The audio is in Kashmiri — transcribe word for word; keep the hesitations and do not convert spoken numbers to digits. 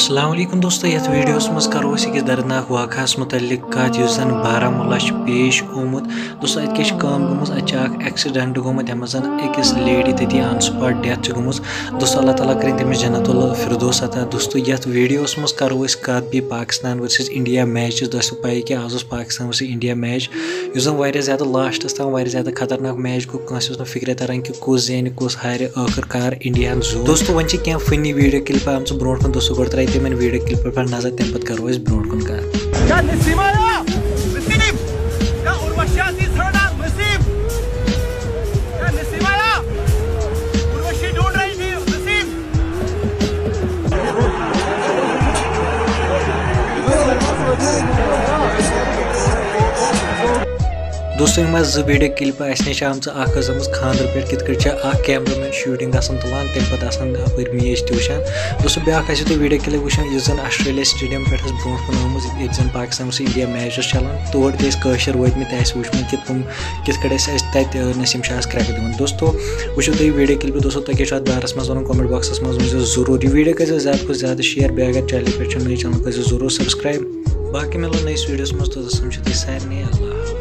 السلام علیکم دوستو، یتھ ویڈیوس منٛز کرو أسۍ أکِس دردناک واقعس متعلق کتھ، یُس زن بارہمولہ چھُ پیش آمُت۔ دوستو، اتہِ کیٛاہ چھِ کٲم گٔمٕژ؟ اتہِ چھُ اکھ accident گوٚمُت، یتھ منٛز زن أکِس lady تٔتی on spot death چھِ گٔمٕژ۔ دوستو، اللہ تعالیٰ کٔرِنۍ تٔمِس جنت الفردوس عطا۔ دوستو، یتھ ویڈیوس منٛز کرو أسۍ کتھ بیٚیہِ پاکستان versus India match چِچ۔ تۄہہِ چھو پَیی کہِ آز اوس پاکستان versus India match، یُس زن واریاہ زیادٕ lastس تام واریاہ زیادٕ خطرناک match گوٚو۔ کٲنٛسہِ اوس نہٕ فکرے تران کہِ کُس زینہِ، کُس ہارِ، ٲخٕر کار Indiaہن زیوٗن۔ دوستو، وۄنۍ چھِ کینٛہہ funny video clipہٕ آمژٕ برونٛٹھ کُن۔ دوستو، گۄڈٕ ترٛایہِ تِمن video clipہٕ پٮ۪ٹھ نظر، تَمہِ پتہٕ کرو أسۍ برونٛٹھ کُن کتھ۔ کیا نسیم آیا؟ نسیم! کیا اروشی آتی سرنا؟ نسیم! کیا نسیم آیا؟ اروشی ڈھونڈ رہی تھی، نسیم! دوستو، یِم آسہٕ زٕ video clipہٕ اَسہِ نِش آمژٕ۔ اکھ ٲس آمٕژ خانٛدرٕ پٮ۪ٹھ، کِتھ کٲٹھۍ چھِ اکھ cameraman shooting آسان تُلان، تَمہِ پتہٕ آسان اَپٲرۍ match تہِ وٕچھان۔ دوستو، بیٛاکھ آسیو تُہۍ video clip وٕچھان، یُس زَن Australia stadium پٮ۪ٹھ ٲس برونٛٹھ کُن آمٕژ، ییٚتہِ زَن پاکستان versus India match اوس چلان۔ تور تہِ ٲسۍ کٲشِر وٲتمٕتۍ، تہِ آسہِ وٕچھمٕتۍ کہِ تِم کِتھ کٲٹھۍ ٲسۍ اَسہِ تَتہِ، آ، نسیٖم شاہَس crack دِوان۔ دوستو، وٕچھِو تُہۍ video clip۔ دوستو، تۄہہِ کیٛاہ چھُ اَتھ بارَس منٛز وَنُن، comment boxس منٛز ؤنۍزیو ضروٗر۔ یہِ video کٔرۍزیو زیادٕ کھۄتہٕ زیادٕ share، بیٚیہِ اگر channel پٮ۪ٹھ چھِو نٔے، channel کٔرۍزیو ضروٗر subscribe۔ باقٕے مِلو نٔیِس videoس منٛز، توٚتَس تام چھِو تُہۍ سارنٕے اللہ حافظ۔